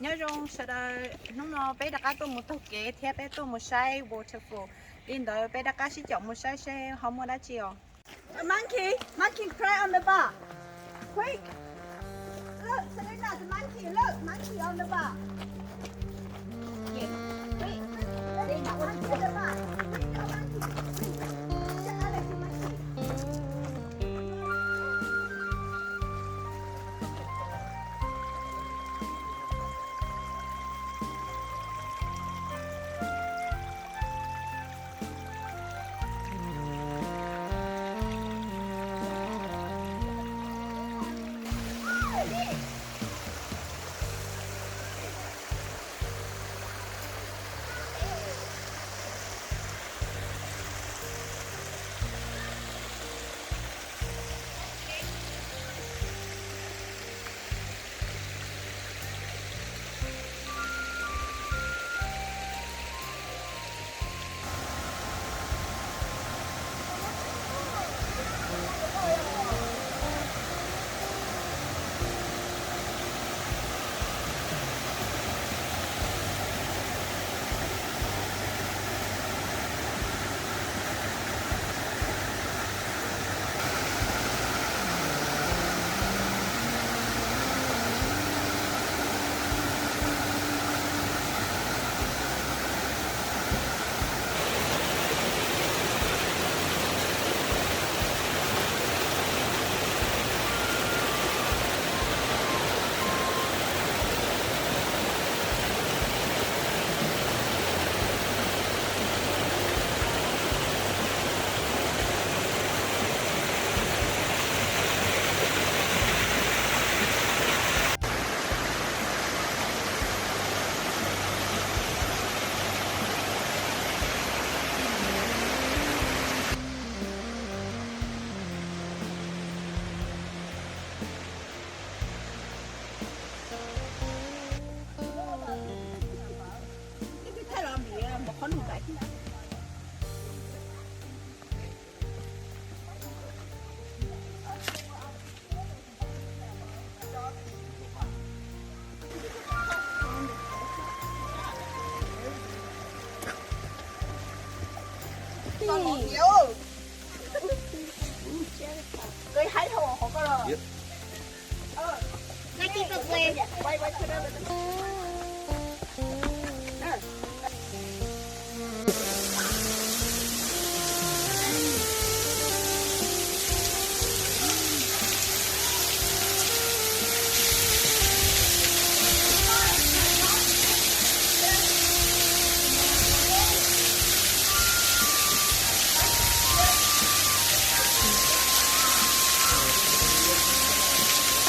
Nyob zoo sawv daws, hnub no peb rov qab tuaj mus taug kev thiab peb tuaj mus saib waterfall. Li ntawd peb rov qab sib caum mus saib seb ho muaj dab tsi os. A monkey, monkey cry on the bar. Quick. Look, Selena, the monkey. Look, monkey on the bar. Quick. Selena, monkey on the bar. Quick, monkey. Quick. Alex, monkey.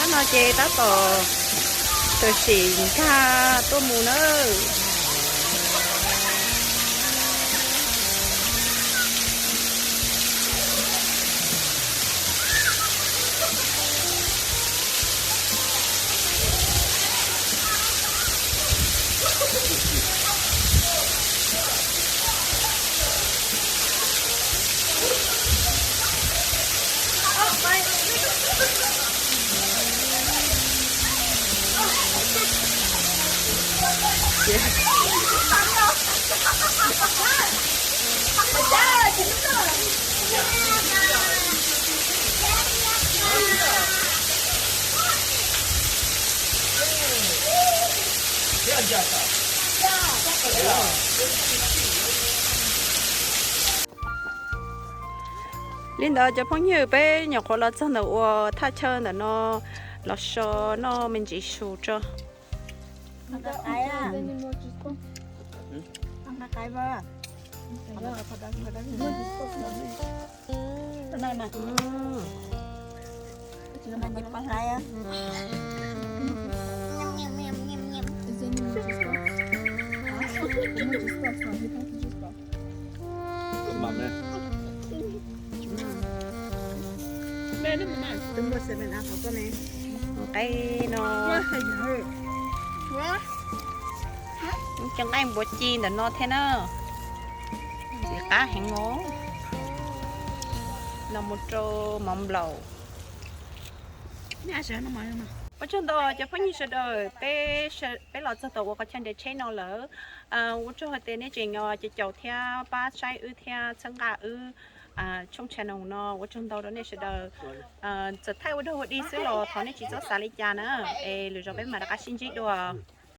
Tab no ces tab tom tam sim nkag tuaj mus na. Li ntawd cov phooj ywg, peb nyuam qhuav los txog ntawm ua thaj chaw ntawm no los so noj me ntsis su tso. Nqaij no, cov nqaij npua ci ntawm no thiab na. Ntxim qab heev os. Los mus rau mov nplaum. Ua tsaug ntau cov phooj ywg sawv daws, peb los txog tau ua qhov chaw nres tsheb no lawm. Ua tsaug hais tias nej tseem caum thiab pab saib wb thiab txhawb nqa wb tshooj channel no, ua tsaug ntau rau nej sawv daws. Txawm thaij ua dog ua dig xwb los thov nej tsis txhob xav li cas na, es lwm zaus peb mam rov qab sib ntsib dua.